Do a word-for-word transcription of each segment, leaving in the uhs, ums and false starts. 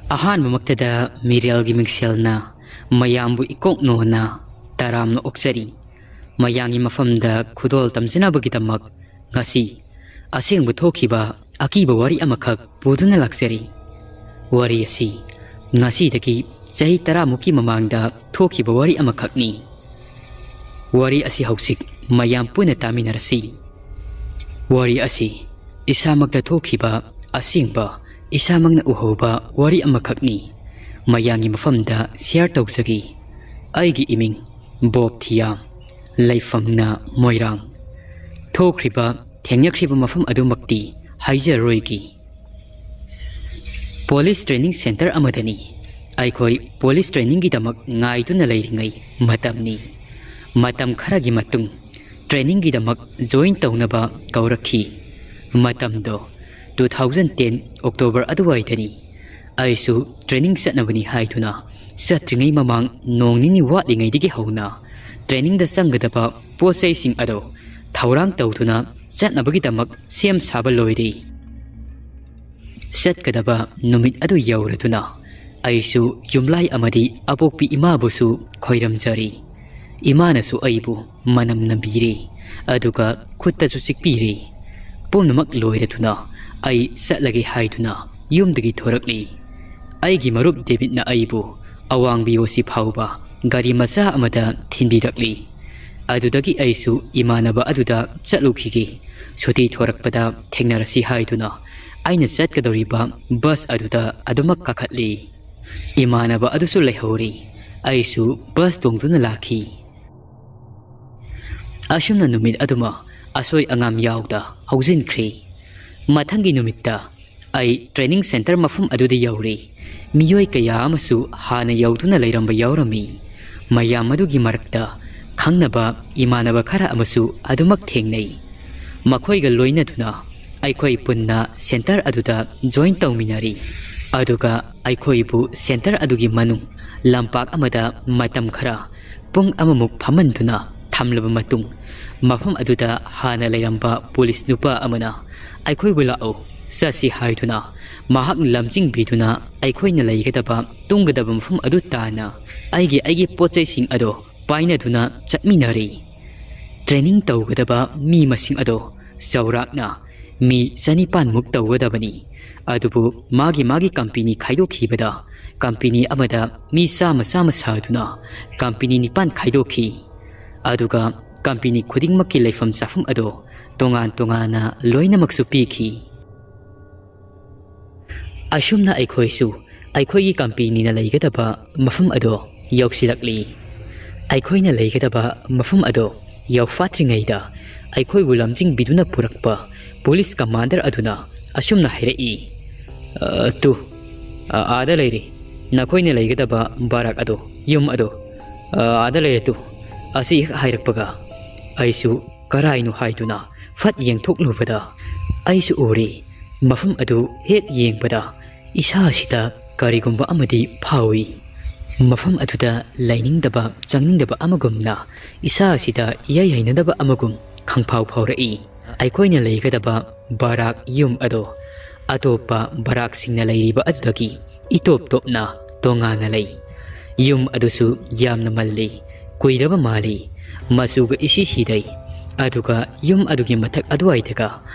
ꯑꯍꯥꯟꯕꯃꯛꯇꯗ ꯃꯤꯔꯦꯜꯒꯤ ꯃꯤꯡꯁꯦꯜꯅ ꯃꯌꯥꯝꯕꯨ ꯏꯀꯣꯛ ꯅꯣꯟꯅ ꯇꯔꯥꯝꯅ ꯑꯣꯛꯆꯔꯤ꯫ ꯃꯌꯥꯝꯒꯤ ꯃꯐꯝꯗ ꯈꯨꯗꯣꯜ ꯇꯝꯖꯅꯕꯒꯤꯗꯃꯛ ꯉꯁꯤ ꯑꯁꯦꯡꯕ ꯊꯣꯛꯈꯤꯕ ꯑꯀꯤꯕ ꯋꯥꯔꯤ ꯑꯃꯈꯛ ꯄꯨꯗꯨꯅ ꯂꯥꯛꯆꯔꯤ꯫ ꯋꯥꯔꯤ ꯑꯁꯤ ꯉꯁꯤꯗꯒꯤ ꯆꯍꯤ ꯇꯔꯥꯃꯨꯛꯀꯤ ꯃꯃꯥꯡꯗ ꯊꯣꯛꯈꯤꯕ ꯋꯥꯔꯤ ꯑꯃꯈꯛꯅꯤ꯫ ꯋꯥꯔꯤ ꯑꯁꯤ ꯍꯧꯖꯤꯛ ꯃꯌꯥꯝ ꯄꯨꯟꯅ ꯇꯥꯃꯤꯟꯅꯔꯁꯤ꯫ ꯋꯥꯔꯤ ꯑꯁꯤ ꯏꯁꯥꯃꯛꯇ ꯊꯣꯛꯈꯤꯕ ꯑꯁꯦꯡꯕ, ꯏꯁꯥꯃꯛꯅ ꯎꯍꯧꯕ ꯋꯥꯔꯤ ꯑꯃꯈꯛꯅꯤ꯫ ꯃꯌꯥꯝꯒꯤ ꯃꯐꯝꯗ ꯁꯤꯌꯥꯔ ꯇꯧꯖꯒꯦ꯫ ꯑꯩꯒꯤ ꯏꯃꯤꯡ ꯕꯣꯕ ꯊꯤꯌꯥꯝ, ꯂꯩꯐꯝꯅ ꯃꯣꯏꯔꯥꯡ꯫ ꯊꯣꯛꯈ꯭ꯔꯤꯕ, ꯊꯦꯡꯅꯈ꯭ꯔꯤꯕ ꯃꯐꯝ ꯑꯗꯨꯃꯛꯇꯤ ꯍꯥꯏꯖꯔꯔꯣꯏꯒꯦ꯫ ꯄꯨꯂꯤꯁ ꯇ꯭ꯔꯦꯅꯤꯡ ꯁꯦꯟꯇꯔ ꯑꯃꯗꯅꯤ꯫ ꯑꯩꯈꯣꯏ ꯄꯨꯂꯤꯁ ꯇ꯭ꯔꯦꯅꯤꯡꯒꯤꯗꯃꯛ ꯉꯥꯏꯗꯨꯅ ꯂꯩꯔꯤꯉꯩ ꯃꯇꯝꯅꯤ꯫ ꯃꯇꯝ ꯈꯔꯒꯤ ꯃꯇꯨꯡ ꯇ꯭ꯔꯦꯅꯤꯡꯒꯤꯗꯃꯛ ꯖꯣꯏꯟ ꯇꯧꯅꯕ ꯀꯧꯔꯛꯈꯤ꯫ ꯃꯇꯝꯗꯣ two thousand ten October ꯑꯗꯨꯋꯥꯏꯗꯅꯤ꯫ ꯑꯩꯁꯨ ꯇ꯭ꯔꯦꯅꯤꯡ ꯆꯠꯅꯕꯅꯤ ꯍꯥꯏꯗꯨꯅ ꯆꯠꯇ꯭ꯔꯤꯉꯩ ꯃꯃꯥꯡ ꯅꯣꯡ ꯅꯤꯅꯤ ꯋꯥꯠꯂꯤꯉꯩꯗꯒꯤ ꯍꯧꯅ ꯇ꯭ꯔꯦꯅꯤꯡꯗ ꯆꯪꯒꯗꯕ ꯄꯣꯠ ꯆꯩꯁꯤꯡ ꯑꯗꯣ ꯊꯧꯔꯥꯡ ꯇꯧꯗꯨꯅ ꯆꯠꯅꯕꯒꯤꯗꯃꯛ ꯁꯦꯝ ꯁꯥꯕ ꯂꯣꯏꯔꯦ꯫ ꯆꯠꯀꯗꯕ ꯅꯨꯃꯤꯠ ꯑꯗꯨ ꯌꯧꯔꯗꯨꯅ ꯑꯩꯁꯨ ꯌꯨꯝꯂꯥꯏ ꯑꯃꯗꯤ ꯑꯄꯣꯛꯄꯤ ꯏꯃꯥꯕꯨꯁꯨ ꯈꯣꯏꯔꯝꯖꯔꯤ꯫ ꯏꯃꯥꯅꯁꯨ ꯑꯩꯕꯨ ꯃꯅꯝ ꯅꯝꯕꯤꯔꯦ, ꯑꯗꯨꯒ ꯈꯨꯠꯇꯁꯨ ꯆꯤꯛꯄꯤꯔꯦ꯫ ꯄꯨꯝꯅꯃꯛ ꯂꯣꯏꯔꯗꯨꯅ ꯑꯩ ꯆꯠꯂꯒꯦ ꯍꯥꯏꯗꯨꯅ ꯌꯨꯝꯗꯒꯤ ꯊꯣꯔꯛꯂꯤ꯫ ꯑꯩꯒꯤ ꯃꯔꯨꯞ ꯗꯦꯕꯤꯠꯅ ꯑꯩꯕꯨ ꯑꯋꯥꯡ ꯕꯤ ꯑꯣ ꯁꯤ ꯐꯥꯎꯕ ꯒꯥꯔꯤ ꯃꯆꯥ ꯑꯃꯗ ꯊꯤꯟꯕꯤꯔꯛꯂꯤ꯫ ꯑꯗꯨꯗꯒꯤ ꯑꯩꯁꯨ ꯏꯃꯥꯟꯅꯕ ꯑꯗꯨꯗ ꯆꯠꯂꯨꯈꯤꯒꯦ꯫ ꯁꯨꯇꯤ ꯊꯣꯔꯛꯄꯗ ꯊꯦꯡꯅꯔꯁꯤ ꯍꯥꯏꯗꯨꯅ ꯑꯩꯅ ꯆꯠꯀꯗꯧꯔꯤꯕ ꯕꯁ ꯑꯗꯨꯗ ꯑꯗꯨꯃꯛ ꯀꯥꯈꯠꯂꯤ꯫ ꯏꯃꯥꯟꯅꯕ ꯑꯗꯨꯁꯨ ꯂꯩꯍꯧꯔꯤ꯫ ꯑꯩꯁꯨ ꯕꯁ ꯇꯣꯡꯗꯨꯅ ꯂꯥꯛꯈꯤ꯫ ꯑꯁꯨꯝꯅ ꯅꯨꯃꯤꯠ ꯑꯗꯨꯃ ꯑꯁꯣꯏ ꯑꯉꯥꯝ ꯌꯥꯎꯗ ꯍꯧꯖꯤꯟꯈ꯭ꯔꯦ꯫ ꯃꯊꯪꯒꯤ ꯅꯨꯃꯤꯠꯇ ꯑꯩ ꯇ꯭ꯔꯦꯅꯤꯡ ꯁꯦꯟꯇꯔ ꯃꯐꯝ ꯑꯗꯨꯗ ꯌꯧꯔꯦ꯫ ꯃꯤꯑꯣꯏ ꯀꯌꯥ ꯑꯃꯁꯨ ꯍꯥꯟꯅ ꯌꯧꯗꯨꯅ ꯂꯩꯔꯝꯕ ꯌꯥꯎꯔꯝꯃꯤ꯫ ꯃꯌꯥꯝ ꯑꯗꯨꯒꯤ ꯃꯔꯛꯇ ꯈꯪꯅꯕ ꯏꯃꯥꯟꯅꯕ ꯈꯔ ꯑꯃꯁꯨ ꯑꯗꯨꯃꯛ ꯊꯦꯡꯅꯩ꯫ ꯃꯈꯣꯏꯒ ꯂꯣꯏꯅꯗꯨꯅ ꯑꯩꯈꯣꯏ ꯄꯨꯟꯅ ꯁꯦꯟꯇꯔ ꯑꯗꯨꯗ ꯖꯣꯏꯟ ꯇꯧꯃꯤꯟꯅꯔꯤ꯫ ꯑꯗꯨꯒ ꯑꯩꯈꯣꯏꯕꯨ ꯁꯦꯟꯇꯔ ꯑꯗꯨꯒꯤ ꯃꯅꯨꯡ ꯂꯝꯄꯥꯛ ꯑꯃꯗ ꯃꯇꯝ ꯈꯔ, ꯄꯨꯡ ꯑꯃꯃꯨꯛ ꯐꯝꯍꯟꯗꯨꯅ ꯊꯝꯂꯕ ꯃꯇꯨꯡ, ꯃꯐꯝ ꯑꯗꯨꯗ ꯍꯥꯟꯅ ꯂꯩꯔꯝꯕ ꯄꯨꯂꯤꯁ ꯅꯨꯄꯥ ꯑꯃꯅ ꯑꯩꯈꯣꯏꯕꯨ "ꯂꯥꯛꯎ, ꯆꯠꯁꯤ" ꯍꯥꯏꯗꯨꯅ ꯃꯍꯥꯛꯅ ꯂꯝꯖꯤꯡꯕꯤꯗꯨꯅ ꯑꯩꯈꯣꯏꯅ ꯂꯩꯒꯗꯕ, ꯇꯨꯝꯒꯗꯕ ꯃꯐꯝ ꯑꯗꯨ ꯇꯥꯟꯅ ꯑꯩꯒꯤ, ꯑꯩꯒꯤ ꯄꯣꯠ ꯆꯩꯁꯤꯡ ꯑꯗꯨ ꯄꯥꯏꯅꯗꯨꯅ ꯆꯠꯃꯤꯟꯅꯔꯤ꯫ ꯇ꯭ꯔꯦꯅꯤꯡ ꯇꯧꯒꯗꯕ ꯃꯤ ꯃꯁꯤꯡ ꯑꯗꯨ ꯆꯥꯎꯔꯥꯛꯅ ꯃꯤ ꯆꯅꯤꯄꯥꯟꯃꯨꯛ ꯇꯧꯒꯗꯕꯅꯤ꯫ ꯑꯗꯨꯕꯨ ꯃꯥꯒꯤ ꯃꯥꯒꯤ ꯀꯝꯄꯦꯅꯤ ꯈꯥꯏꯗꯣꯛꯈꯤꯕꯗ, ꯀꯝꯄꯦꯅꯤ ꯑꯃꯗ ꯃꯤ ꯆꯥꯝꯃ ꯆꯥꯝꯃ ꯁꯥꯗꯨꯅ ꯀꯝꯄꯦꯅꯤ ꯅꯤꯄꯥꯟ ꯈꯥꯏꯗꯣꯛꯈꯤ꯫ ꯑꯗꯨꯒ ꯀꯝꯄꯦꯅꯤ ꯈꯨꯗꯤꯡꯃꯛꯀꯤ ꯂꯩꯐꯝ ꯆꯥꯐꯝ ꯑꯗꯨ ꯇꯣꯉꯥꯟ ꯇꯣꯉꯥꯟꯅ ꯂꯣꯏꯅꯃꯛꯁꯨ ꯄꯤꯈꯤ꯫ ꯑꯁꯨꯝꯅ ꯑꯩꯈꯣꯏꯁꯨ ꯑꯩꯈꯣꯏꯒꯤ ꯀꯝꯄꯦꯅꯤꯅ ꯂꯩꯒꯗꯕ ꯃꯐꯝ ꯑꯗꯣ ꯌꯧꯁꯤꯜꯂꯛꯂꯤ꯫ ꯑꯩꯈꯣꯏꯅ ꯂꯩꯒꯗꯕ ꯃꯐꯝ ꯑꯗꯣ ꯌꯧꯐꯥꯠꯇ꯭ꯔꯤꯉꯩꯗ ꯑꯩꯈꯣꯏꯕꯨ ꯂꯝꯖꯤꯡꯕꯤꯗꯨꯅ ꯄꯨꯔꯛꯄ ꯄꯨꯂꯤꯁ ꯀꯃꯥꯟꯗꯔ ꯑꯗꯨꯅ ꯑꯁꯨꯝꯅ ꯍꯥꯏꯔꯛꯏ, "ꯑ, ꯇꯨ, ꯑ, ꯑꯥꯗ ꯂꯩꯔꯤ, ꯅꯈꯣꯏꯅ ꯂꯩꯒꯗꯕ ꯕꯥꯔꯥꯛ ꯑꯗꯣ, ꯌꯨꯝ ꯑꯗꯣ, ꯑ, ꯑꯥꯗ ꯂꯩꯔꯦ ꯇꯨ"꯫ ꯑꯁꯤ ꯍꯦꯛ ꯍꯥꯏꯔꯛꯄꯒ ꯑꯩꯁꯨ ꯀꯔꯥꯏꯅꯣ ꯍꯥꯏꯗꯨꯅ ꯐꯠ ꯌꯦꯡꯊꯣꯛꯂꯨꯕꯗ ꯑꯩꯁꯨ ꯎꯔꯦ꯫ ꯃꯐꯝ ꯑꯗꯨ ꯍꯦꯛ ꯌꯦꯡꯕꯗ ꯏꯁꯥꯁꯤꯗ ꯀꯔꯤꯒꯨꯝꯕ ꯑꯃꯗꯤ ꯐꯥꯎꯏ꯫ ꯃꯐꯝ ꯑꯗꯨꯗ ꯂꯩꯅꯤꯡꯗꯕ, ꯆꯪꯅꯤꯡꯗꯕ ꯑꯃꯒꯨꯝꯅ ꯏꯁꯥꯁꯤꯗ ꯏꯌꯥꯏ ꯍꯩꯅꯗꯕ ꯑꯃꯒꯨꯝ ꯈꯪꯐꯥꯎ ꯐꯥꯎꯔꯛꯏ꯫ ꯑꯩꯈꯣꯏꯅ ꯂꯩꯒꯗꯕ ꯕꯔꯥꯛ ꯌꯨꯝ ꯑꯗꯣ ꯑꯇꯣꯞꯄ ꯕꯔꯥꯛꯁꯤꯡꯅ ꯂꯩꯔꯤꯕ ꯑꯗꯨꯗꯒꯤ ꯏꯇꯣꯞ ꯇꯣꯞꯅ ꯇꯣꯉꯥꯟꯅ ꯂꯩ꯫ ꯌꯨꯝ ꯑꯗꯨꯁꯨ ꯌꯥꯝꯅ ꯃꯜꯂꯤ, ꯀꯨꯏꯔꯕ ꯃꯥꯜꯂꯤ, ꯃꯆꯨꯒ ꯏꯁꯤ ꯁꯤꯗꯩ꯫ ꯑꯗꯨꯒ ꯌꯨꯝ ꯑꯗꯨꯒꯤ ꯃꯊꯛ ꯑꯗꯨꯋꯥꯏꯗꯒ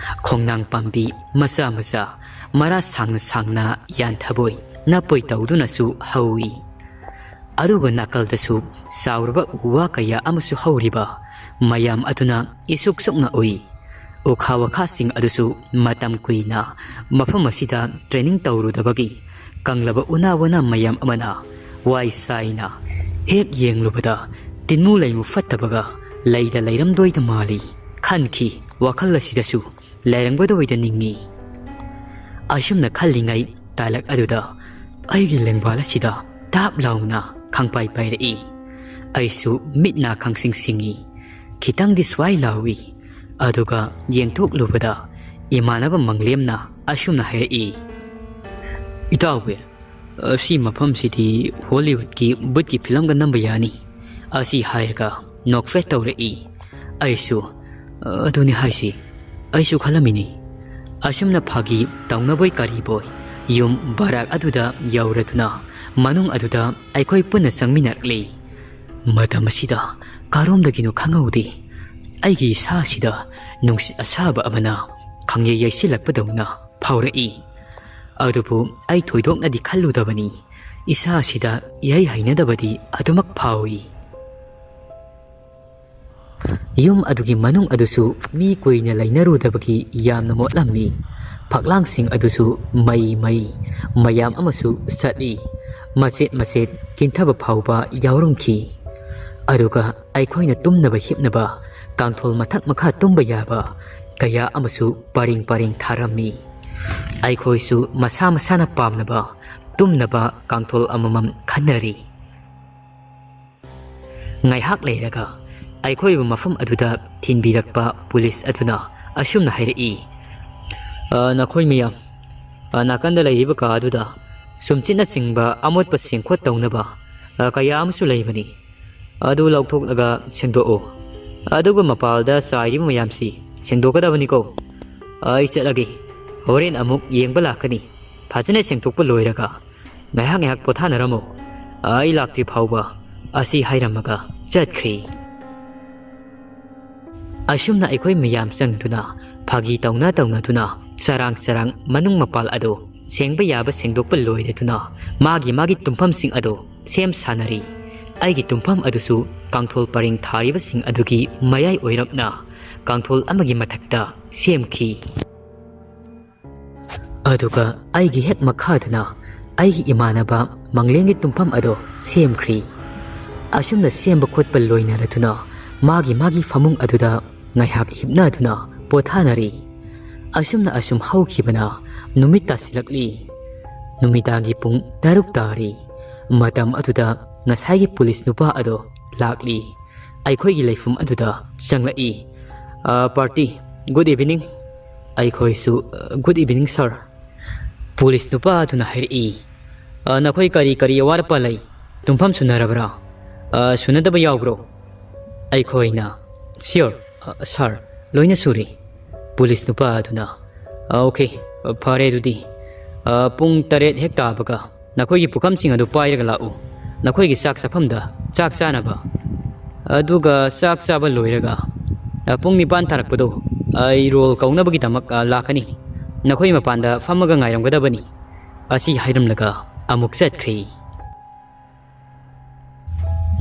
ꯈꯣꯡꯅꯥꯡ ꯄꯥꯝꯕꯤ ꯃꯆꯥ ꯃꯆꯥ, ꯃꯔꯥ ꯁꯥꯡꯅ ꯁꯥꯡꯅ ꯌꯥꯟꯊꯕꯣꯏ ꯅꯞꯄꯣꯏ ꯇꯧꯗꯨꯅꯁꯨ ꯍꯧꯏ꯫ ꯑꯗꯨꯒ ꯅꯥꯀꯜꯗꯁꯨ ꯆꯥꯎꯔꯕ ꯎ ꯋꯥ ꯀꯌꯥ ꯑꯃꯁꯨ ꯍꯧꯔꯤꯕ ꯃꯌꯥꯝ ꯑꯗꯨꯅ ꯏꯁꯨꯛ ꯁꯨꯛꯅ ꯎꯏ꯫ ꯎꯈꯥ ꯋꯥꯈꯥꯁꯤꯡ ꯑꯗꯨꯁꯨ ꯃꯇꯝ ꯀꯨꯏꯅ ꯃꯐꯝ ꯑꯁꯤꯗ ꯇ꯭ꯔꯦꯅꯤꯡ ꯇꯧꯔꯨꯗꯕꯒꯤ ꯀꯪꯂꯕ ꯎꯅꯥ ꯋꯥꯅꯥ ꯃꯌꯥꯝ ꯑꯃꯅ ꯋꯥꯏ ꯆꯥꯏꯅ ꯍꯦꯛ ꯌꯦꯡꯂꯨꯕꯗ ꯇꯤꯟꯃꯨ ꯂꯩꯃꯨ ꯐꯠꯇꯕꯒ ꯂꯩꯗ ꯂꯩꯔꯝꯗꯣꯏꯗ ꯃꯥꯜꯂꯤ ꯈꯟꯈꯤ꯫ ꯋꯥꯈꯜ ꯑꯁꯤꯗꯁꯨ ꯂꯩꯔꯝꯒꯗꯕꯩꯗ ꯅꯤꯡꯏ꯫ ꯑꯁꯨꯝꯅ ꯈꯜꯂꯤꯉꯩ ꯇꯥꯂꯛ ꯑꯗꯨꯗ ꯑꯩꯒꯤ ꯂꯦꯡꯕꯥꯜ ꯑꯁꯤꯗ ꯇꯥꯞ ꯂꯥꯎꯅ ꯈꯪꯄꯥꯏ ꯄꯥꯏꯔꯛꯏ꯫ ꯑꯩꯁꯨ ꯃꯤꯠ ꯅꯥ ꯈꯪꯁꯤꯡ ꯁꯤꯡꯏ꯫ ꯈꯤꯇꯪꯗꯤ ꯁ꯭ꯋꯥꯏ ꯂꯥꯎꯏ꯫ ꯑꯗꯨꯒ ꯌꯦꯡꯊꯣꯛꯂꯨꯕꯗ ꯏꯃꯥꯟꯅꯕ ꯃꯪꯂꯦꯝꯅ ꯑꯁꯨꯝꯅ ꯍꯥꯏꯔꯛꯏ, "ꯏꯇꯥꯎꯕꯤ, ꯑꯁꯤ ꯃꯐꯝꯁꯤꯗꯤ ꯍꯣꯂꯤꯋꯨꯗꯀꯤ ꯕꯨꯠꯀꯤ ꯐꯤꯂꯝꯒ ꯅꯝꯕ ꯌꯥꯅꯤ"꯫ ꯑꯁꯤ ꯍꯥꯏꯔꯒ ꯅꯣꯛꯐꯦꯠ ꯇꯧꯔꯛꯏ꯫ ꯑꯩꯁꯨ, "ꯑꯗꯨꯅꯤ ꯍꯥꯏꯁꯤ, ꯑꯩꯁꯨ ꯈꯜꯂꯝꯃꯤꯅꯤ"꯫ ꯑꯁꯨꯝꯅ ꯐꯥꯒꯤ ꯇꯧꯅꯕꯣꯏ ꯀꯔꯤꯕꯣꯏ ꯌꯨꯝ ꯕꯔꯥꯛ ꯑꯗꯨꯗ ꯌꯧꯔꯗꯨꯅ ꯃꯅꯨꯡ ꯑꯗꯨꯗ ꯑꯩꯈꯣꯏ ꯄꯨꯟꯅ ꯆꯪꯃꯤꯟꯅꯔꯛꯂꯤ꯫ ꯃꯇꯝ ꯑꯁꯤꯗ ꯀꯔꯣꯝꯗꯒꯤꯅꯣ ꯈꯪꯍꯧꯗꯦ, ꯑꯩꯒꯤ ꯏꯁꯥꯁꯤꯗ ꯅꯨꯡꯁꯤꯠ ꯑꯁꯥꯕ ꯑꯃꯅ ꯈꯪꯌꯩ ꯌꯩꯁꯤꯜꯂꯛꯄꯗꯧꯅ ꯐꯥꯎꯔꯛꯏ꯫ ꯑꯗꯨꯕꯨ ꯑꯩ ꯊꯣꯏꯗꯣꯛꯅꯗꯤ ꯈꯜꯂꯨꯗꯕꯅꯤ꯫ ꯏꯁꯥꯁꯤꯗ ꯏꯍꯩ ꯍꯩꯅꯗꯕꯗꯤ ꯑꯗꯨꯃꯛ ꯐꯥꯎꯏ꯫ ꯌꯨꯝ ꯑꯗꯨꯒꯤ ꯃꯅꯨꯡ ꯑꯗꯨꯁꯨ ꯃꯤ ꯀꯨꯏꯅ ꯂꯩꯅꯔꯨꯗꯕꯒꯤ ꯌꯥꯝꯅ ꯃꯣꯠꯂꯝꯃꯤ꯫ ꯐꯛꯂꯥꯡꯁꯤꯡ ꯑꯗꯨꯁꯨ ꯃꯩ ꯃꯩ ꯃꯌꯥꯝ ꯑꯃꯁꯨ ꯆꯠꯂꯤ꯫ ꯃꯆꯦꯠ ꯃꯆꯦꯠ ꯀꯤꯟꯊꯕ ꯐꯥꯎꯕ ꯌꯥꯎꯔꯝꯈꯤ꯫ ꯑꯗꯨꯒ ꯑꯩꯈꯣꯏꯅ ꯇꯨꯝꯅꯕ ꯍꯤꯞꯅꯕ ꯀꯥꯡꯊꯣꯜ ꯃꯊꯛ ꯃꯈꯥ ꯇꯨꯝꯕ ꯌꯥꯕ ꯀꯌꯥ ꯑꯃꯁꯨ ꯄꯔꯦꯡ ꯄꯔꯦꯡ ꯊꯥꯔꯝꯃꯤ꯫ ꯑꯩꯈꯣꯏꯁꯨ ꯃꯁꯥ ꯃꯁꯥꯅ ꯄꯥꯝꯅꯕ ꯇꯨꯝꯅꯕ ꯀꯥꯡꯊꯣꯜ ꯑꯃꯃꯝ ꯈꯟꯅꯔꯤ꯫ ꯉꯥꯏꯍꯥꯛ ꯂꯩꯔꯒ ꯑꯩꯈꯣꯏꯕꯨ ꯃꯐꯝ ꯑꯗꯨꯗ ꯊꯤꯟꯕꯤꯔꯛꯄ ꯄꯨꯂꯤꯁ ꯑꯗꯨꯅ ꯑꯁꯨꯝꯅ ꯍꯥꯏꯔꯛꯏ, "ꯑ, ꯅꯈꯣꯏ ꯃꯌꯥꯝ, ꯑ, ꯅꯥꯀꯟꯗ ꯂꯩꯔꯤꯕ ꯀꯥ ꯑꯗꯨꯗ ꯁꯨꯝꯆꯤꯠꯅꯆꯤꯡꯕ ꯑꯃꯣꯠꯄ ꯁꯦꯡꯈꯣꯠ ꯇꯧꯅꯕ, ꯑ, ꯀꯌꯥ ꯑꯃꯁꯨ ꯂꯩꯕꯅꯤ꯫ ꯑꯗꯨ ꯂꯧꯊꯣꯛꯂꯒ ꯁꯦꯡꯗꯣꯛꯎ꯫ ꯑꯗꯨꯒ ꯃꯄꯥꯜꯗ ꯆꯥꯏꯔꯤꯕ ꯃꯌꯥꯝꯁꯤ ꯁꯦꯡꯗꯣꯛꯀꯗꯕꯅꯤꯀꯣ꯫ ꯑꯩ ꯆꯠꯂꯒꯦ꯫ ꯍꯣꯔꯦꯟ ꯑꯃꯨꯛ ꯌꯦꯡꯕ ꯂꯥꯛꯀꯅꯤ꯫ ꯐꯖꯅ ꯁꯦꯡꯗꯣꯛꯄ ꯂꯣꯏꯔꯒ ꯉꯥꯏꯍꯥꯛ ꯉꯥꯏꯍꯥꯛ ꯄꯣꯊꯥꯅꯔꯝꯃꯣ꯫ ꯑꯩ ꯂꯥꯛꯇ꯭ꯔꯤ ꯐꯥꯎꯕ ꯑꯁꯤ ꯍꯥꯏꯔꯝꯃꯒ ꯆꯠꯈ꯭ꯔꯤ꯫" ꯑꯁꯨꯝꯅ ꯑꯩꯈꯣꯏ ꯃꯌꯥꯝ ꯆꯪꯗꯨꯅ ꯐꯥꯒꯤ ꯇꯧꯅ ꯇꯧꯅꯗꯨꯅ ꯆꯔꯥꯡ ꯆꯔꯥꯡ ꯃꯅꯨꯡ ꯃꯄꯥꯜ ꯑꯗꯨ ꯁꯦꯡꯕ ꯌꯥꯕ ꯁꯦꯡꯗꯣꯛꯄ ꯂꯣꯏꯔꯗꯨꯅ ꯃꯥꯒꯤ ꯃꯥꯒꯤ ꯇꯨꯝꯐꯝꯁꯤꯡ ꯑꯗꯨ ꯁꯦꯝ ꯁꯥꯅꯔꯤ꯫ ꯑꯩꯒꯤ ꯇꯨꯝꯐꯝ ꯑꯗꯨꯁꯨ ꯀꯥꯡꯊꯣꯜ ꯄꯔꯦꯡ ꯊꯥꯔꯤꯕꯁꯤꯡ ꯑꯗꯨꯒꯤ ꯃꯌꯥꯏ ꯑꯣꯏꯔꯞꯅ ꯀꯥꯡꯊꯣꯜ ꯑꯃꯒꯤ ꯃꯊꯛꯇ ꯁꯦꯝꯈꯤ꯫ ꯑꯗꯨꯒ ꯑꯩꯒꯤ ꯍꯦꯛ ꯃꯈꯥꯗꯅ ꯑꯩꯒꯤ ꯏꯃꯥꯟꯅꯕ ꯃꯪꯂꯦꯝꯒꯤ ꯇꯨꯝꯐꯝ ꯑꯗꯣ ꯁꯦꯝꯈ꯭ꯔꯤ꯫ ꯑꯁꯨꯝꯅ ꯁꯦꯝꯕ ꯈꯣꯠꯄ ꯂꯣꯏꯅꯔꯗꯨꯅ ꯃꯥꯒꯤ ꯃꯥꯒꯤ ꯐꯃꯨꯡ ꯑꯗꯨꯗ ꯉꯥꯏꯍꯥꯛ ꯍꯤꯞꯅꯗꯨꯅ ꯄꯣꯊꯥꯅꯔꯤ꯫ ꯑꯁꯨꯝꯅ ꯑꯁꯨꯝ ꯍꯧꯈꯤꯕꯅ ꯅꯨꯃꯤꯠ ꯇꯥꯁꯤꯜꯂꯛꯂꯤ꯫ ꯅꯨꯃꯤꯗꯥꯡꯒꯤ ꯄꯨꯡ ꯇꯔꯨꯛ ꯇꯥꯔꯤ꯫ ꯃꯇꯝ ꯑꯗꯨꯗ ꯉꯁꯥꯏꯒꯤ ꯄꯨꯂꯤꯁ ꯅꯨꯄꯥ ꯑꯗꯣ ꯂꯥꯛꯂꯤ꯫ ꯑꯩꯈꯣꯏꯒꯤ ꯂꯩꯐꯝ ꯑꯗꯨꯗ ꯆꯪꯂꯛꯏ꯫ "ꯑ, ꯄꯥꯔꯇꯤ, ꯒꯨꯗ ꯏꯚꯤꯅꯤꯡ꯫" ꯑꯩꯈꯣꯏꯁꯨ, "ꯑ, ꯒꯨꯗ ꯏꯚꯤꯅꯤꯡ, ꯁꯥꯔ꯫" ꯄꯨꯂꯤꯁ ꯅꯨꯄꯥ ꯑꯗꯨꯅ ꯍꯥꯏꯔꯛꯏ, "ꯑ, ꯅꯈꯣꯏ ꯀꯔꯤ ꯀꯔꯤ ꯑꯋꯥꯠ ꯑꯄꯥ ꯂꯩ? ꯇꯨꯝꯐꯝ ꯁꯨꯅꯔꯕ꯭ꯔꯥ?" "ꯑ, ꯁꯨꯅꯗꯕ ꯌꯥꯎꯕ꯭ꯔꯣ?" ꯑꯩꯈꯣꯏꯅ, "ꯁꯤꯌꯣꯔ, ꯑ, ꯁꯥꯔ, ꯂꯣꯏꯅ ꯁꯨꯔꯦ꯫" ꯄꯨꯂꯤꯁ ꯅꯨꯄꯥ ꯑꯗꯨꯅ, "ꯑ, ꯑꯣꯀꯦ, ꯑ, ꯐꯔꯦ ꯑꯗꯨꯗꯤ꯫ ꯑ, ꯄꯨꯡ ꯇꯔꯦꯠ ꯍꯦꯛ ꯇꯥꯕꯒ ꯅꯈꯣꯏꯒꯤ ꯄꯨꯈꯝꯁꯤꯡ ꯑꯗꯨ ꯄꯥꯏꯔꯒ ꯂꯥꯛꯎ꯫ ꯅꯈꯣꯏꯒꯤ ꯆꯥꯛ ꯆꯥꯐꯝꯗ ꯆꯥꯛ ꯆꯥꯅꯕ꯫ ꯑꯗꯨꯒ ꯆꯥꯛ ꯆꯥꯕ ꯂꯣꯏꯔꯒ, ꯑ, ꯄꯨꯡ ꯅꯤꯄꯥꯟ ꯊꯥꯔꯛꯄꯗꯣ ꯑꯩ ꯔꯣꯜ ꯀꯧꯅꯕꯒꯤꯗꯃꯛ, ꯑ, ꯂꯥꯛꯀꯅꯤ꯫ ꯅꯈꯣꯏ ꯃꯄꯥꯟꯗ ꯐꯝꯃꯒ ꯉꯥꯏꯔꯝꯒꯗꯕꯅꯤ꯫ ꯑꯁꯤ ꯍꯥꯏꯔꯝꯂꯒ ꯑꯃꯨꯛ ꯆꯠꯈ꯭ꯔꯤ꯫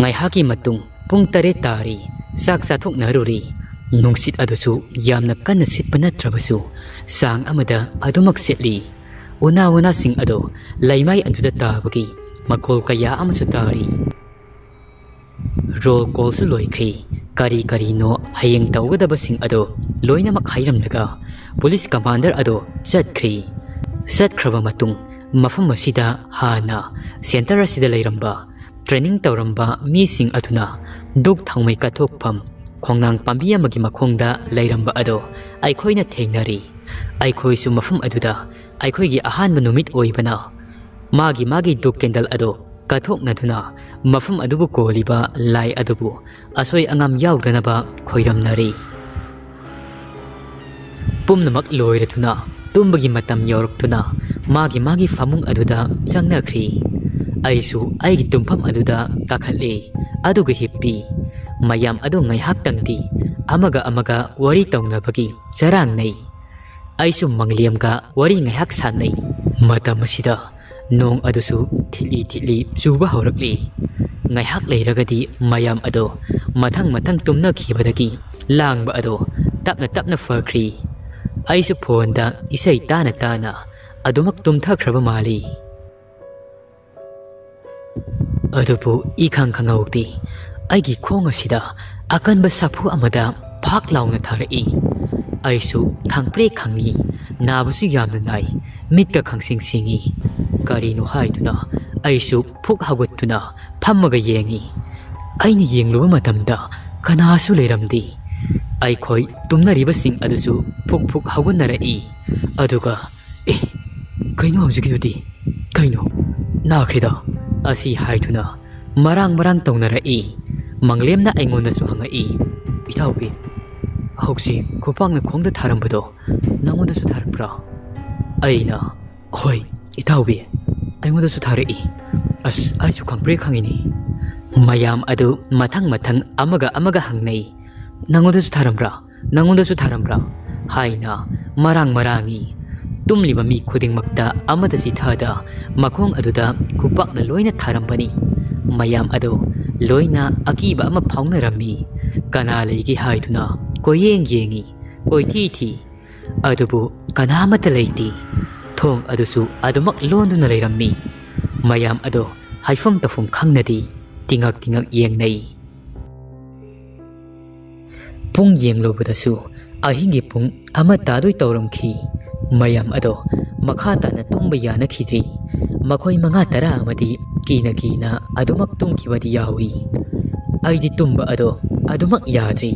ꯉꯥꯏꯍꯥꯛꯀꯤ ꯃꯇꯨꯡ ꯄꯨꯡ ꯇꯔꯦꯠ ꯇꯥꯔꯤ꯫ ꯆꯥꯛ ꯆꯥꯊꯣꯛꯅꯔꯨꯔꯤ꯫ ꯅꯨꯡꯁꯤꯠ ꯑꯗꯨꯁꯨ ꯌꯥꯝꯅ ꯀꯟꯅ ꯁꯤꯠꯄ ꯅꯠꯇ꯭ꯔꯕꯁꯨ ꯆꯥꯡ ꯑꯃꯗ ꯑꯗꯨꯃꯛ ꯁꯤꯠꯂꯤ꯫ ꯎꯅꯥ ꯋꯥꯅꯥꯁꯤꯡ ꯑꯗꯣ ꯂꯩꯃꯥꯏ ꯑꯗꯨꯗ ꯇꯥꯕꯒꯤ ꯃꯈꯣꯜ ꯀꯌꯥ ꯑꯃꯁꯨ ꯇꯥꯔꯤ꯫ ꯔꯣꯜ ꯀꯣꯜꯁꯨ ꯂꯣꯏꯈ꯭ꯔꯤ꯫ ꯀꯔꯤ ꯀꯔꯤꯅꯣ ꯍꯌꯦꯡ ꯇꯧꯒꯗꯕꯁꯤꯡ ꯑꯗꯣ ꯂꯣꯏꯅꯃꯛ ꯍꯥꯏꯔꯝꯂꯒ ꯄꯨꯂꯤꯁ ꯀꯃꯥꯟꯗꯔ ꯑꯗꯣ ꯆꯠꯈ꯭ꯔꯤ꯫ ꯆꯠꯈ꯭ꯔꯕ ꯃꯇꯨꯡ ꯃꯐꯝ ꯑꯁꯤꯗ ꯍꯥꯟꯅ ꯁꯦꯟꯇꯔ ꯑꯁꯤꯗ ꯂꯩꯔꯝꯕ, ꯇ꯭ꯔꯦꯅꯤꯡ ꯇꯧꯔꯝꯕ ꯃꯤꯁꯤꯡ ꯑꯗꯨꯅ ꯙꯨꯛ ꯊꯥꯎꯃꯩ ꯀꯠꯊꯣꯛꯐꯝ ꯈꯣꯡꯅꯥꯡ ꯄꯥꯝꯕꯤ ꯑꯃꯒꯤ ꯃꯈꯣꯡꯗ ꯂꯩꯔꯝꯕ ꯑꯗꯣ ꯑꯩꯈꯣꯏꯅ ꯊꯦꯡꯅꯔꯤ꯫ ꯑꯩꯈꯣꯏꯁꯨ ꯃꯐꯝ ꯑꯗꯨꯗ ꯑꯩꯈꯣꯏꯒꯤ ꯑꯍꯥꯟꯕ ꯅꯨꯃꯤꯠ ꯑꯣꯏꯕꯅ ꯃꯥꯒꯤ ꯃꯥꯒꯤ ꯙꯨꯛ ꯀꯦꯟꯗꯜ ꯑꯗꯣ ꯀꯠꯊꯣꯛꯅꯗꯨꯅ ꯃꯐꯝ ꯑꯗꯨꯕꯨ ꯀꯣꯜꯂꯤꯕ ꯂꯥꯏ ꯑꯗꯨꯕꯨ ꯑꯁꯣꯏ ꯑꯉꯥꯝ ꯌꯥꯎꯗꯅꯕ ꯈꯣꯏꯔꯝꯅꯔꯤ꯫ ꯄꯨꯝꯅꯃꯛ ꯂꯣꯏꯔꯗꯨꯅ ꯇꯨꯝꯕꯒꯤ ꯃꯇꯝ ꯌꯧꯔꯛꯇꯨꯅ ꯃꯥꯒꯤ ꯃꯥꯒꯤ ꯐꯃꯨꯡ ꯑꯗꯨꯗ ꯆꯪꯅꯈ꯭ꯔꯤ꯫ ꯑꯩꯁꯨ ꯑꯩꯒꯤ ꯇꯨꯝꯐꯝ ꯑꯗꯨꯗ ꯀꯥꯈꯠꯂꯤ, ꯑꯗꯨꯒ ꯍꯤꯞꯄꯤ꯫ ꯃꯌꯥꯝ ꯑꯗꯨ ꯉꯥꯏꯍꯥꯛꯇꯪꯗꯤ ꯑꯃꯒ ꯑꯃꯒ ꯋꯥꯔꯤ ꯇꯧꯅꯕꯒꯤ ꯆꯔꯥꯡꯅꯩ꯫ ꯑꯩꯁꯨ ꯃꯪꯂꯦꯝꯒ ꯋꯥꯔꯤ ꯉꯥꯏꯍꯥꯛ ꯁꯥꯟꯅꯩ꯫ ꯃꯇꯝ ꯑꯁꯤꯗ ꯅꯣꯡ ꯑꯗꯨꯁꯨ ꯊꯤꯠꯂꯤ ꯊꯤꯠꯂꯤ ꯆꯨꯕ ꯍꯧꯔꯛꯂꯤ꯫ ꯉꯥꯏꯍꯥꯛ ꯂꯩꯔꯒꯗꯤ ꯃꯌꯥꯝ ꯑꯗꯣ ꯃꯊꯪ ꯃꯊꯪ ꯇꯨꯝꯅꯈꯤꯕꯗꯒꯤ ꯂꯥꯡꯕ ꯑꯗꯣ ꯇꯞꯅ ꯇꯞꯅ ꯐꯈ꯭ꯔꯤ꯫ ꯑꯩꯁꯨ ꯐꯣꯟꯗ ꯏꯁꯩ ꯇꯥꯅ ꯇꯥꯅ ꯑꯗꯨꯃꯛ ꯇꯨꯝꯊꯈ꯭ꯔꯕ ꯃꯥꯜꯂꯤ꯫ ꯑꯗꯨꯕꯨ ꯏꯈꯪ ꯈꯪꯍꯧꯗꯦ, ꯑꯩꯒꯤ ꯈꯣꯡ ꯑꯁꯤꯗ ꯑꯀꯟꯕ ꯁꯥꯐꯨ ꯑꯃꯗ ꯐꯥꯛ ꯂꯥꯎꯅ ꯊꯥꯔꯛꯏ꯫ ꯑꯩꯁꯨ ꯈꯪꯄ꯭ꯔꯦꯛ ꯈꯪꯉꯤ, ꯅꯥꯕꯁꯨ ꯌꯥꯝꯅ ꯅꯥꯏ, ꯃꯤꯠꯀ ꯈꯪꯁꯤꯡ ꯁꯤꯡꯉꯤ꯫ ꯀꯔꯤꯅꯣ ꯍꯥꯏꯗꯨꯅ ꯑꯩꯁꯨ ꯐꯨꯛ ꯍꯧꯒꯠꯇꯨꯅ ꯐꯝꯃꯒ ꯌꯦꯡꯉꯤ꯫ ꯑꯩꯅ ꯌꯦꯡꯂꯨꯕ ꯃꯇꯝꯗ ꯀꯅꯥꯁꯨ ꯂꯩꯔꯝꯗꯦ꯫ ꯑꯩꯈꯣꯏ ꯇꯨꯝꯅꯔꯤꯕꯁꯤꯡ ꯑꯗꯨꯁꯨ ꯐꯨꯛ ꯐꯨꯛ ꯍꯧꯒꯠꯅꯔꯛꯏ꯫ ꯑꯗꯨꯒ, "ꯑꯦ, ꯀꯩꯅꯣ ꯍꯧꯖꯤꯛꯀꯤꯗꯨꯗꯤ? ꯀꯩꯅꯣ? ꯅꯥꯈ꯭ꯔꯦꯗ!" ꯑꯁꯤ ꯍꯥꯏꯗꯨꯅ ꯃꯔꯥꯡ ꯃꯔꯥꯡ ꯇꯧꯅꯔꯛꯏ꯫ ꯃꯪꯂꯦꯝꯅ ꯑꯩꯉꯣꯟꯗꯁꯨ ꯍꯪꯉꯛꯏ, "ꯏꯇꯥꯎꯕꯤ, ꯍꯧꯖꯤꯛ ꯈꯨꯄꯥꯛꯅ ꯈꯣꯡꯗ ꯊꯥꯔꯝꯕꯗꯣ ꯅꯪꯉꯣꯟꯗꯁꯨ ꯊꯥꯔꯛꯄ꯭ꯔꯥ?" ꯑꯩꯅ, "ꯍꯣꯏ, ꯏꯇꯥꯎꯕꯤ, ꯑꯩꯉꯣꯟꯗꯁꯨ ꯊꯥꯔꯛꯏ꯫ ꯑꯁ, ꯑꯩꯁꯨ ꯈꯪꯄ꯭ꯔꯦꯛ ꯈꯪꯉꯤꯅꯤ꯫" ꯃꯌꯥꯝ ꯑꯗꯨ ꯃꯊꯪ ꯃꯊꯪ ꯑꯃꯒ ꯑꯃꯒ ꯍꯪꯅꯩ꯫ "ꯅꯪꯉꯣꯟꯗꯁꯨ ꯊꯥꯔꯝꯕ꯭ꯔꯥ? ꯅꯪꯉꯣꯟꯗꯁꯨ ꯊꯥꯔꯝꯕ꯭ꯔꯥ?" ꯍꯥꯏꯅ ꯃꯔꯥꯡ ꯃꯔꯥꯡꯉꯤ꯫ ꯇꯨꯝꯂꯤꯕ ꯃꯤ ꯈꯨꯗꯤꯡꯃꯛꯇ ꯑꯃꯠꯇ ꯆꯤꯊꯗ ꯃꯈꯣꯡ ꯑꯗꯨꯗ ꯈꯨꯄꯥꯛꯅ ꯂꯣꯏꯅ ꯊꯥꯔꯝꯕꯅꯤ꯫ ꯃꯌꯥꯝ ꯑꯗꯣ ꯂꯣꯏꯅ ꯑꯀꯤꯕ ꯑꯃ ꯐꯥꯎꯅꯔꯝꯃꯤ꯫ ꯀꯅꯥ ꯂꯩꯒꯦ ꯍꯥꯏꯗꯨꯅ ꯀꯣꯏꯌꯦꯡ ꯌꯦꯡꯉꯤ, ꯀꯣꯏꯊꯤ ꯊꯤ꯫ ꯑꯗꯨꯕꯨ ꯀꯅꯥ ꯑꯃꯠꯇ ꯂꯩꯇꯦ꯫ ꯊꯣꯡ ꯑꯗꯨꯁꯨ ꯑꯗꯨꯃꯛ ꯂꯣꯟꯗꯨꯅ ꯂꯩꯔꯝꯃꯤ꯫ ꯃꯌꯥꯝ ꯑꯗꯣ ꯍꯥꯏꯐꯝ ꯇꯧꯐꯝ ꯈꯪꯅꯗꯦ, ꯇꯤꯉꯛ ꯇꯤꯉꯛ ꯌꯦꯡꯅꯩ꯫ ꯄꯨꯡ ꯌꯦꯡꯂꯨꯕꯗꯁꯨ ꯑꯍꯤꯡꯒꯤ ꯄꯨꯡ ꯑꯃ ꯇꯥꯗꯣꯏ ꯇꯧꯔꯝꯈꯤ꯫ ꯃꯌꯥꯝ ꯑꯗꯣ ꯃꯈꯥ ꯇꯥꯅ ꯇꯨꯝꯕ ꯌꯥꯅꯈꯤꯗ꯭ꯔꯤ꯫ ꯃꯈꯣꯏ ꯃꯉꯥ ꯇꯔꯥ ꯑꯃꯗꯤ ꯀꯤꯅ ꯀꯤꯅ ꯑꯗꯨꯃꯛ ꯇꯨꯝꯈꯤꯕꯗꯤ ꯌꯥꯎꯏ꯫ ꯑꯩꯗꯤ ꯇꯨꯝꯕ ꯑꯗꯣ ꯑꯗꯨꯃꯛ ꯌꯥꯗ꯭ꯔꯤ꯫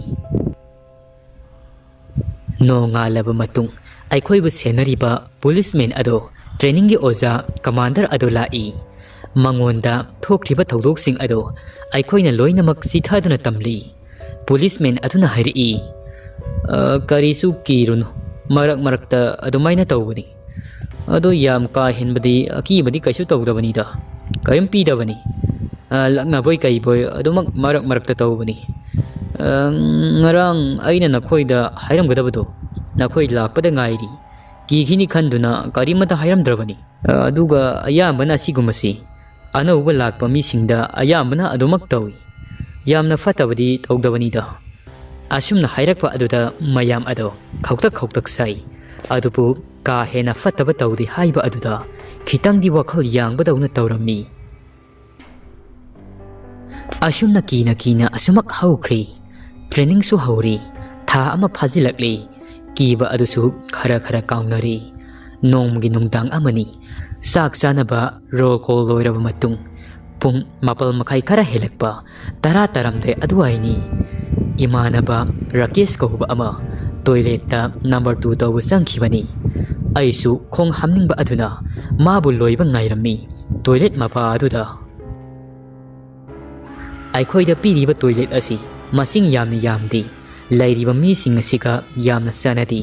ꯅꯣꯡꯉꯥꯜꯂꯕ ꯃꯇꯨꯡ ꯑꯩꯈꯣꯏꯕꯨ ꯁꯦꯟꯅꯔꯤꯕ ꯄꯨꯂꯤꯁꯃꯦꯟ ꯑꯗꯣ, ꯇ꯭ꯔꯦꯅꯤꯡꯒꯤ ꯑꯣꯖꯥ ꯀꯃꯥꯟꯗꯔ ꯑꯗꯣ ꯂꯥꯛꯏ꯫ ꯃꯉꯣꯟꯗ ꯊꯣꯛꯈ꯭ꯔꯤꯕ ꯊꯧꯗꯣꯛꯁꯤꯡ ꯑꯗꯣ ꯑꯩꯈꯣꯏꯅ ꯂꯣꯏꯅꯃꯛ ꯆꯤꯊꯗꯨꯅ ꯇꯝꯂꯤ꯫ ꯄꯨꯂꯤꯁꯃꯦꯟ ꯑꯗꯨꯅ ꯍꯥꯏꯔꯛꯏ, "ꯑ, ꯀꯔꯤꯁꯨ ꯀꯤꯔꯨꯅꯨ, ꯃꯔꯛ ꯃꯔꯛꯇ ꯑꯗꯨꯃꯥꯏꯅ ꯇꯧꯕꯅꯤ꯫ ꯑꯗꯣ ꯌꯥꯝ ꯀꯥ ꯍꯦꯟꯕꯗꯤ, ꯑꯀꯤꯕꯗꯤ ꯀꯩꯁꯨ ꯇꯧꯗꯕꯅꯤꯗ, ꯀꯔꯤꯝ ꯄꯤꯗꯕꯅꯤ꯫ ꯑ, ꯂꯛꯅꯕꯣꯏ ꯀꯩꯕꯣꯏ ꯑꯗꯨꯃꯛ ꯃꯔꯛ ꯃꯔꯛꯇ ꯇꯧꯕꯅꯤ꯫ ꯑ, ꯉꯔꯥꯡ ꯑꯩꯅ ꯅꯈꯣꯏꯗ ꯍꯥꯏꯔꯝꯒꯗꯕꯗꯣ, ꯅꯈꯣꯏ ꯂꯥꯛꯄꯗ ꯉꯥꯏꯔꯤ, ꯀꯤꯈꯤꯅꯤ ꯈꯟꯗꯨꯅ ꯀꯔꯤꯃꯠꯇ ꯍꯥꯏꯔꯝꯗ꯭ꯔꯕꯅꯤ꯫ ꯑ, ꯑꯗꯨꯒ ꯑꯌꯥꯝꯕꯅ ꯑꯁꯤꯒꯨꯝꯕꯁꯤ ꯑꯅꯧꯕ ꯂꯥꯛꯄ ꯃꯤꯁꯤꯡꯗ ꯑꯌꯥꯝꯕꯅ ꯑꯗꯨꯃꯛ ꯇꯧꯏ꯫ ꯌꯥꯝꯅ ꯐꯠꯇꯕꯗꯤ ꯇꯧꯗꯕꯅꯤꯗ꯫" ꯑꯁꯨꯝꯅ ꯍꯥꯏꯔꯛꯄ ꯑꯗꯨꯗ ꯃꯌꯥꯝ ꯑꯗꯣ ꯈꯧꯇꯛ ꯈꯧꯇꯛ ꯁꯥꯏ꯫ ꯑꯗꯨꯕꯨ ꯀꯥ ꯍꯦꯟꯅ ꯐꯠꯇꯕ ꯇꯧꯗꯦ ꯍꯥꯏꯕ ꯑꯗꯨꯗ ꯈꯤꯇꯪꯗꯤ ꯋꯥꯈꯜ ꯌꯥꯡꯕꯗꯧꯅ ꯇꯧꯔꯝꯃꯤ꯫ ꯑꯁꯨꯝꯅ ꯀꯤꯅ ꯀꯤꯅ ꯑꯁꯨꯃꯛ ꯍꯧꯈ꯭ꯔꯦ꯫ ꯇ꯭ꯔꯦꯅꯤꯡꯁꯨ ꯍꯧꯔꯦ꯫ ꯊꯥ ꯑꯃ ꯐꯥꯖꯤꯜꯂꯛꯂꯦ꯫ ꯀꯤꯕ ꯑꯗꯨꯁꯨ ꯈꯔ ꯈꯔ ꯀꯥꯎꯅꯔꯦ꯫ ꯅꯣꯡꯃꯒꯤ ꯅꯨꯡꯗꯥꯡ ꯑꯃꯅꯤ꯫ ꯆꯥꯛ ꯆꯥꯅꯕ ꯔꯣꯜ ꯀꯣꯜ ꯂꯣꯏꯔꯕ ꯃꯇꯨꯡ ꯄꯨꯡ ꯃꯥꯄꯜ ꯃꯈꯥꯏ ꯈꯔ ꯍꯦꯜꯂꯛꯄ, ꯇꯔꯥ ꯇꯥꯔꯝꯗꯥꯏ ꯑꯗꯨꯋꯥꯏꯅꯤ꯫ ꯏꯃꯥꯟꯅꯕ ꯔꯥꯀꯦꯁ ꯀꯧꯕ ꯑꯃ ꯇꯣꯏꯂꯦꯠꯇ ꯅꯝꯕꯔ ꯇꯨ ꯇꯧꯕ ꯆꯪꯈꯤꯕꯅꯤ꯫ ꯑꯩꯁꯨ ꯈꯣꯡ ꯍꯥꯝꯅꯤꯡꯕ ꯑꯗꯨꯅ ꯃꯥꯕꯨ ꯂꯣꯏꯕ ꯉꯥꯏꯔꯝꯃꯤ꯫ ꯇꯣꯏꯂꯦꯠ ꯃꯄꯥ ꯑꯗꯨꯗ ꯑꯩꯈꯣꯏꯗ ꯄꯤꯔꯤꯕ ꯇꯣꯏꯂꯦꯠ ꯑꯁꯤ ꯃꯁꯤꯡ ꯌꯥꯝꯅ ꯌꯥꯝꯗꯦ꯫ ꯂꯩꯔꯤꯕ ꯃꯤꯁꯤꯡ ꯑꯁꯤꯒ ꯌꯥꯝꯅ ꯆꯥꯟꯅꯗꯦ꯫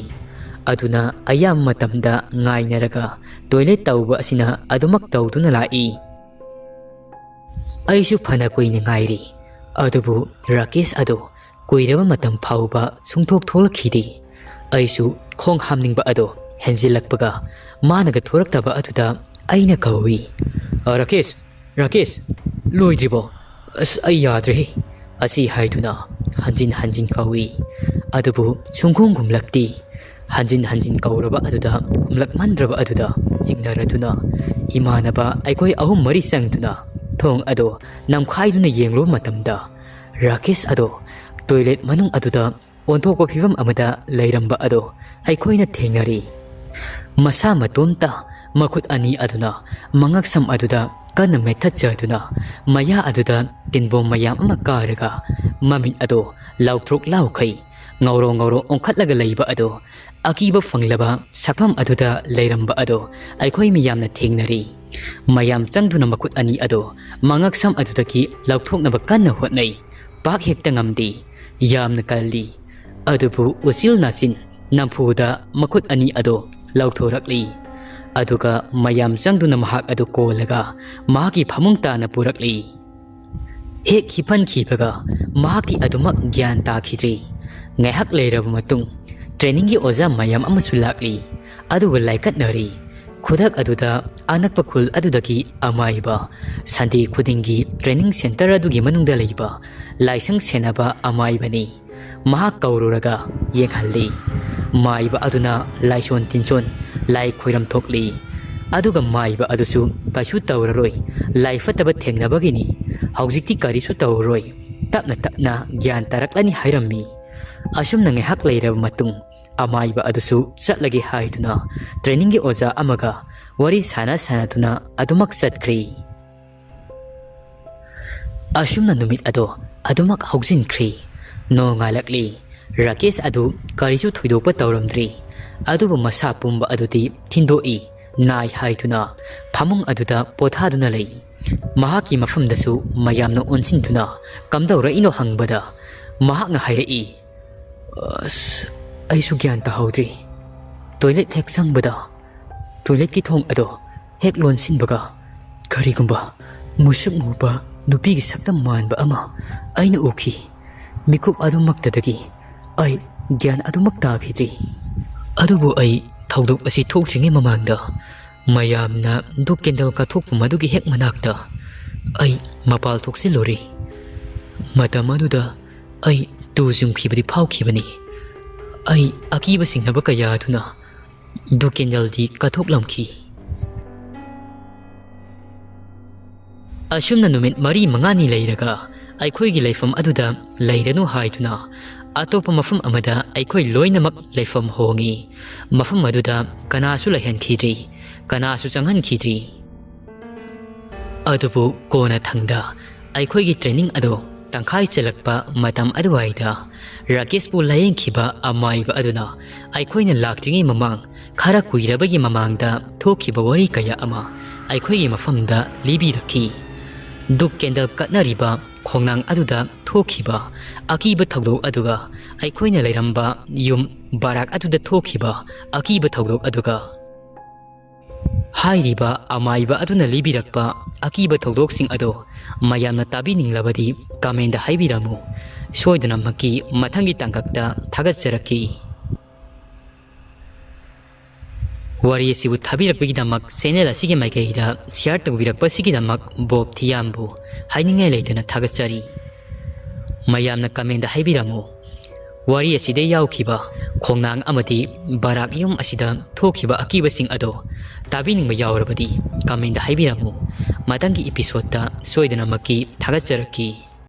ꯑꯗꯨꯅ ꯑꯌꯥꯝꯕ ꯃꯇꯝꯗ ꯉꯥꯏꯅꯔꯒ ꯇꯣꯏꯂꯦꯠ ꯇꯧꯕ ꯑꯁꯤꯅ ꯑꯗꯨꯃꯛ ꯇꯧꯗꯨꯅ ꯂꯥꯛꯏ꯫ ꯑꯩꯁꯨ ꯐꯅ ꯀꯨꯏꯅ ꯉꯥꯏꯔꯤ, ꯑꯗꯨꯕꯨ ꯔꯥꯀꯦꯁ ꯑꯗꯣ ꯀꯨꯏꯔꯕ ꯃꯇꯝ ꯐꯥꯎꯕ ꯁꯨꯡꯊꯣꯛ ꯊꯣꯛꯂꯛꯈꯤꯗꯦ꯫ ꯑꯩꯁꯨ ꯈꯣꯡ ꯍꯥꯝꯅꯤꯡꯕ ꯑꯗꯣ ꯍꯦꯟꯖꯤꯜꯂꯛꯄꯒ ꯃꯥꯅꯒ ꯊꯣꯔꯛꯇꯕ ꯑꯗꯨꯗ ꯑꯩꯅ ꯀꯧꯏ, "ꯑ, ꯔꯥꯀꯦꯁ, ꯔꯥꯀꯦꯁ, ꯂꯣꯏꯗ꯭ꯔꯤꯕꯣ? ꯑꯁ, ꯑꯩ ꯌꯥꯗ꯭ꯔꯦꯍꯦ!" ꯑꯁꯤ ꯍꯥꯏꯗꯨꯅ ꯍꯟꯖꯤꯟ ꯍꯟꯖꯤꯟ ꯀꯧꯏ, ꯑꯗꯨꯕꯨ ꯁꯨꯡꯈꯨꯝ ꯈꯨꯝꯂꯛꯇꯦ꯫ ꯍꯟꯖꯤꯟ ꯍꯟꯖꯤꯟ ꯀꯧꯔꯕ ꯑꯗꯨꯗ ꯈꯨꯝꯂꯛꯃꯟꯗ꯭ꯔꯕ ꯑꯗꯨꯗ ꯆꯤꯡꯅꯔꯗꯨꯅ ꯏꯃꯥꯟꯅꯕ ꯑꯩꯈꯣꯏ ꯑꯍꯨꯝ ꯃꯔꯤ ꯆꯪꯗꯨꯅ ꯊꯣꯡ ꯑꯗꯣ ꯅꯝꯈꯥꯏꯗꯨꯅ ꯌꯦꯡꯂꯨꯕ ꯃꯇꯝꯗ ꯔꯥꯀꯦꯁ ꯑꯗꯣ ꯇꯣꯏꯂꯦꯠ ꯃꯅꯨꯡ ꯑꯗꯨꯗ ꯑꯣꯟꯊꯣꯛꯄ ꯐꯤꯕꯝ ꯑꯃꯗ ꯂꯩꯔꯝꯕ ꯑꯗꯣ ꯑꯩꯈꯣꯏꯅ ꯊꯦꯡꯅꯔꯤ꯫ ꯃꯁꯥ ꯃꯇꯣꯝꯇ ꯃꯈꯨꯠ ꯑꯅꯤ ꯑꯗꯨꯅ ꯃꯉꯛꯁꯝ ꯑꯗꯨꯗ ꯀꯟꯅ ꯃꯦꯠꯊꯠꯆꯗꯨꯅ ꯃꯌꯥ ꯑꯗꯨꯗ ꯇꯤꯟꯕꯣꯝ ꯃꯌꯥꯝ ꯑꯃ ꯀꯥꯔꯒ ꯃꯃꯤꯠ ꯑꯗꯣ ꯂꯥꯎꯊ꯭ꯔꯣꯛ ꯂꯥꯎꯈꯩ ꯉꯧꯔꯣ ꯉꯧꯔꯣ ꯑꯣꯟꯈꯠꯂꯒ ꯂꯩꯕ ꯑꯗꯣ ꯑꯀꯤꯕ ꯐꯪꯂꯕ ꯁꯛꯐꯝ ꯑꯗꯨꯗ ꯂꯩꯔꯝꯕ ꯑꯗꯣ ꯑꯩꯈꯣꯏ ꯃꯤꯌꯥꯝꯅ ꯊꯦꯡꯅꯔꯤ꯫ ꯃꯌꯥꯝ ꯆꯪꯗꯨꯅ ꯃꯈꯨꯠ ꯑꯅꯤ ꯑꯗꯣ ꯃꯉꯛꯁꯝ ꯑꯗꯨꯗꯒꯤ ꯂꯧꯊꯣꯛꯅꯕ ꯀꯟꯅ ꯍꯣꯠꯅꯩ꯫ ꯄꯥꯛ ꯍꯦꯛꯇ ꯉꯝꯗꯦ꯫ ꯌꯥꯝꯅ ꯀꯜꯂꯤ꯫ ꯑꯗꯨꯕꯨ ꯎꯆꯤꯜ ꯅꯥꯆꯤꯟ ꯅꯝꯐꯨꯗ ꯃꯈꯨꯠ ꯑꯅꯤ ꯑꯗꯣ ꯂꯧꯊꯣꯔꯛꯂꯤ꯫ ꯑꯗꯨꯒ ꯃꯌꯥꯝ ꯆꯪꯗꯨꯅ ꯃꯍꯥꯛ ꯑꯗꯨ ꯀꯣꯜꯂꯒ ꯃꯍꯥꯛꯀꯤ ꯐꯃꯨꯡ ꯇꯥꯅ ꯄꯨꯔꯛꯂꯤ꯫ ꯍꯦꯛ ꯍꯤꯞꯍꯟꯈꯤꯕꯒ ꯃꯍꯥꯛꯇꯤ ꯑꯗꯨꯃꯛ ꯒ꯭ꯌꯥꯟ ꯇꯥꯈꯤꯗ꯭ꯔꯦ꯫ ꯉꯥꯏꯍꯥꯛ ꯂꯩꯔꯕ ꯃꯇꯨꯡ ꯇ꯭ꯔꯦꯅꯤꯡꯒꯤ ꯑꯣꯖꯥ ꯃꯌꯥꯝ ꯑꯃꯁꯨ ꯂꯥꯛꯂꯤ꯫ ꯑꯗꯨꯒ ꯂꯥꯏꯀꯠꯅꯔꯤ꯫ ꯈꯨꯗꯛ ꯑꯗꯨꯗ ꯑꯅꯛꯄ ꯈꯨꯜ ꯑꯗꯨꯗꯒꯤ ꯑꯃꯥꯏꯕ ꯁꯟꯗꯦ ꯈꯨꯗꯤꯡꯒꯤ ꯇ꯭ꯔꯦꯅꯤꯡ ꯁꯦꯟꯇꯔ ꯑꯗꯨꯒꯤ ꯃꯅꯨꯡꯗ ꯂꯩꯕ ꯂꯥꯏꯁꯪ ꯁꯦꯟꯅꯕ ꯑꯃꯥꯏꯕꯅꯤ꯫ ꯃꯍꯥꯛ ꯀꯧꯔꯨꯔꯒ ꯌꯦꯡꯍꯜꯂꯤ꯫ ꯃꯥꯏꯕ ꯑꯗꯨꯅ ꯂꯥꯏꯁꯣꯟ ꯇꯤꯟꯁꯣꯟ ꯂꯥꯏ ꯈꯣꯏꯔꯝ ꯊꯣꯛꯂꯤ꯫ ꯑꯗꯨꯒ ꯃꯥꯏꯕ ꯑꯗꯨꯁꯨ ꯀꯩꯁꯨ ꯇꯧꯔꯔꯣꯏ, ꯂꯥꯏ ꯐꯠꯇꯕ ꯊꯦꯡꯅꯕꯒꯤꯅꯤ, ꯍꯧꯖꯤꯛꯇꯤ ꯀꯔꯤꯁꯨ ꯇꯧꯔꯔꯣꯏ, ꯇꯞꯅ ꯇꯞꯅ ꯒ꯭ꯌꯥꯟ ꯇꯥꯔꯛꯂꯅꯤ ꯍꯥꯏꯔꯝꯃꯤ꯫ ꯑꯁꯨꯝꯅ ꯉꯥꯏꯍꯥꯛ ꯂꯩꯔꯕ ꯃꯇꯨꯡ ꯑꯃꯥꯏꯕ ꯑꯗꯨꯁꯨ ꯆꯠꯂꯒꯦ ꯍꯥꯏꯗꯨꯅ ꯇ꯭ꯔꯦꯅꯤꯡꯒꯤ ꯑꯣꯖꯥ ꯑꯃꯒ ꯋꯥꯔꯤ ꯁꯥꯟꯅ ꯁꯥꯟꯅꯗꯨꯅ ꯑꯗꯨꯃꯛ ꯆꯠꯈ꯭ꯔꯦ꯫ ꯑꯁꯨꯝꯅ ꯅꯨꯃꯤꯠ ꯑꯗꯣ ꯑꯗꯨꯃꯛ ꯍꯧꯖꯤꯟꯈ꯭ꯔꯦ꯫ ꯅꯣꯡꯉꯥꯜꯂꯛꯂꯤ꯫ ꯔꯥꯀꯦꯁ ꯑꯗꯨ ꯀꯔꯤꯁꯨ ꯊꯣꯏꯗꯣꯛꯄ ꯇꯧꯔꯝꯗ꯭ꯔꯤ꯫ ꯑꯗꯨꯕꯨ ꯃꯁꯥ ꯄꯨꯝꯕ ꯑꯗꯨꯗꯤ ꯊꯤꯟꯗꯣꯛꯏ, ꯅꯥꯏ ꯍꯥꯏꯗꯨꯅ ꯐꯃꯨꯡ ꯑꯗꯨꯗ ꯄꯣꯊꯥꯗꯨꯅ ꯂꯩ꯫ ꯃꯍꯥꯛꯀꯤ ꯃꯐꯝꯗꯁꯨ ꯃꯌꯥꯝꯅ ꯑꯣꯟꯁꯤꯟꯗꯨꯅ ꯀꯝꯗꯧꯔꯛꯏꯅꯣ ꯍꯪꯕꯗ ꯃꯍꯥꯛꯅ ꯍꯥꯏꯔꯛꯏ, "ꯑꯁ, ꯑꯩꯁꯨ ꯒ꯭ꯌꯥꯟ ꯇꯥꯍꯧꯗ꯭ꯔꯤ꯫ ꯇꯣꯏꯂꯦꯠ ꯍꯦꯛ ꯆꯪꯕꯗ ꯇꯣꯏꯂꯦꯠꯀꯤ ꯊꯣꯡ ꯑꯗꯣ ꯍꯦꯛ ꯂꯣꯟꯁꯤꯟꯕꯒ ꯀꯔꯤꯒꯨꯝꯕ ꯃꯨꯁꯨꯛ ꯃꯨꯕ ꯅꯨꯄꯤꯒꯤ ꯁꯛꯇꯝ ꯃꯥꯟꯕ ꯑꯃ ꯑꯩꯅ ꯎꯈꯤ꯫ ꯃꯤꯀꯨꯞ ꯑꯗꯨꯃꯛꯇꯗꯒꯤ ꯑꯩ ꯒ꯭ꯌꯥꯟ ꯑꯗꯨꯃꯛ ꯇꯥꯈꯤꯗ꯭ꯔꯤ꯫ ꯑꯗꯨꯕꯨ ꯑꯩ ꯊꯧꯗꯣꯛ ꯑꯁꯤ ꯊꯣꯛꯇ꯭ꯔꯤꯉꯩ ꯃꯃꯥꯡꯗ ꯃꯌꯥꯝꯅ ꯙꯨꯞ ꯀꯦꯟꯗꯜ ꯀꯠꯊꯣꯛꯄ ꯃꯗꯨꯒꯤ ꯍꯦꯛ ꯃꯅꯥꯛꯇ ꯑꯩ ꯃꯄꯥꯜ ꯊꯣꯛꯆꯤꯜꯂꯨꯔꯦ꯫ ꯃꯇꯝ ꯑꯗꯨꯗ ꯑꯩ ꯇꯨ ꯆꯨꯡꯈꯤꯕꯗꯤ ꯐꯥꯎꯈꯤꯕꯅꯤ꯫ ꯑꯩ ꯑꯀꯤꯕ ꯆꯤꯡꯅꯕ ꯀꯌꯥ ꯑꯗꯨꯅ ꯙꯨꯞ ꯀꯦꯟꯗꯜꯗꯤ ꯀꯠꯊꯣꯛꯂꯝꯈꯤ꯫ ꯑꯁꯨꯝꯅ ꯅꯨꯃꯤꯠ ꯃꯔꯤ ꯃꯉꯥꯅꯤ ꯂꯩꯔꯒ ꯑꯩꯈꯣꯏꯒꯤ ꯂꯩꯐꯝ ꯑꯗꯨꯗ ꯂꯩꯔꯅꯨ ꯍꯥꯏꯗꯨꯅ ꯑꯇꯣꯞꯄ ꯃꯐꯝ ꯑꯃꯗ ꯑꯩꯈꯣꯏ ꯂꯣꯏꯅꯃꯛ ꯂꯩꯐꯝ ꯍꯣꯡꯉꯤ꯫ ꯃꯐꯝ ꯑꯗꯨꯗ ꯀꯅꯥꯁꯨ ꯂꯩꯍꯟꯈꯤꯗ꯭ꯔꯤ, ꯀꯅꯥꯁꯨ ꯆꯪꯍꯟꯈꯤꯗ꯭ꯔꯤ꯫ ꯑꯗꯨꯕꯨ ꯀꯣꯟꯅꯊꯪꯗ ꯑꯩꯈꯣꯏꯒꯤ training ꯑꯗꯨ ꯇꯪꯈꯥꯏ ꯆꯜꯂꯛꯄ ꯃꯇꯝ ꯑꯗꯨꯋꯥꯏꯗ ꯔꯥꯀꯦꯁꯄꯨ ꯂꯥꯌꯦꯡꯈꯤꯕ ꯑꯃꯥꯏꯕ ꯑꯗꯨꯅ ꯑꯩꯈꯣꯏꯅ ꯂꯥꯛꯇ꯭ꯔꯤꯉꯩ ꯃꯃꯥꯡ ꯈꯔ ꯀꯨꯏꯔꯕꯒꯤ ꯃꯃꯥꯡꯗ ꯊꯣꯛꯈꯤꯕ ꯋꯥꯔꯤ ꯀꯌꯥ ꯑꯃ ꯑꯩꯈꯣꯏꯒꯤ ꯃꯐꯝꯗ ꯂꯤꯕꯤꯔꯛꯈꯤ꯫ ꯙꯨꯞ ꯀꯦꯟꯗꯜ ꯀꯠꯅꯔꯤꯕ ꯈꯣꯡꯅꯥꯡ ꯑꯗꯨꯗ ꯊꯣꯛꯈꯤꯕ ꯑꯀꯤꯕ ꯊꯧꯗꯣꯛ ꯑꯗꯨꯒ ꯑꯩꯈꯣꯏꯅ ꯂꯩꯔꯝꯕ ꯌꯨꯝ ꯕꯔꯥꯛ ꯑꯗꯨꯗ ꯊꯣꯛꯈꯤꯕ ꯑꯀꯤꯕ ꯊꯧꯗꯣꯛ ꯑꯗꯨꯒ ꯍꯥꯏꯔꯤꯕ ꯑꯃꯥꯏꯕ ꯑꯗꯨꯅ ꯂꯤꯕꯤꯔꯛꯄ ꯑꯀꯤꯕ ꯊꯧꯗꯣꯛꯁꯤꯡ ꯑꯗꯣ ꯃꯌꯥꯝꯅ ꯇꯥꯕꯤꯅꯤꯡꯂꯕꯗꯤ comment ꯍꯥꯏꯕꯤꯔꯝꯃꯨ꯫ ꯁꯣꯏꯗꯅꯃꯛꯀꯤ ꯃꯊꯪꯒꯤ ꯇꯥꯡꯀꯛꯇ ꯊꯥꯒꯠꯆꯔꯛꯀꯦ꯫ ꯋꯥꯔꯤ ꯑꯁꯤꯕꯨ ꯊꯥꯕꯤꯔꯛꯄꯒꯤꯗꯃꯛ, channel ꯑꯁꯤꯒꯤ ꯃꯥꯏꯀꯩꯗ share ꯇꯧꯕꯤꯔꯛꯄꯁꯤꯒꯤꯗꯃꯛ ꯕꯣꯕ ꯊꯤꯌꯥꯝꯕꯨ ꯍꯥꯏꯅꯤꯡꯉꯥꯏ ꯂꯩꯇꯅ ꯊꯥꯒꯠꯆꯔꯤ꯫ ꯃꯌꯥꯝꯅ comment ꯍꯥꯏꯕꯤꯔꯝꯃꯨ꯫ ꯋꯥꯔꯤ ꯑꯁꯤꯗ ꯌꯥꯎꯈꯤꯕ ꯈꯣꯡꯅꯥꯡ ꯑꯃꯗꯤ ꯕꯔꯥꯛ ꯌꯨꯝ ꯑꯁꯤꯗ ꯊꯣꯛꯈꯤꯕ ꯑꯀꯤꯕꯁꯤꯡ ꯑꯗꯣ ꯇꯥꯕꯤꯅꯤꯡꯕ ꯌꯥꯎꯔꯕꯗꯤ comment ꯍꯥꯏꯕꯤꯔꯝꯃꯨ꯫ ꯃꯊꯪꯒꯤ episode ꯁꯣꯏꯗꯅꯃꯛꯀꯤ ꯊꯥꯒꯠꯆꯔꯛꯀꯦ꯫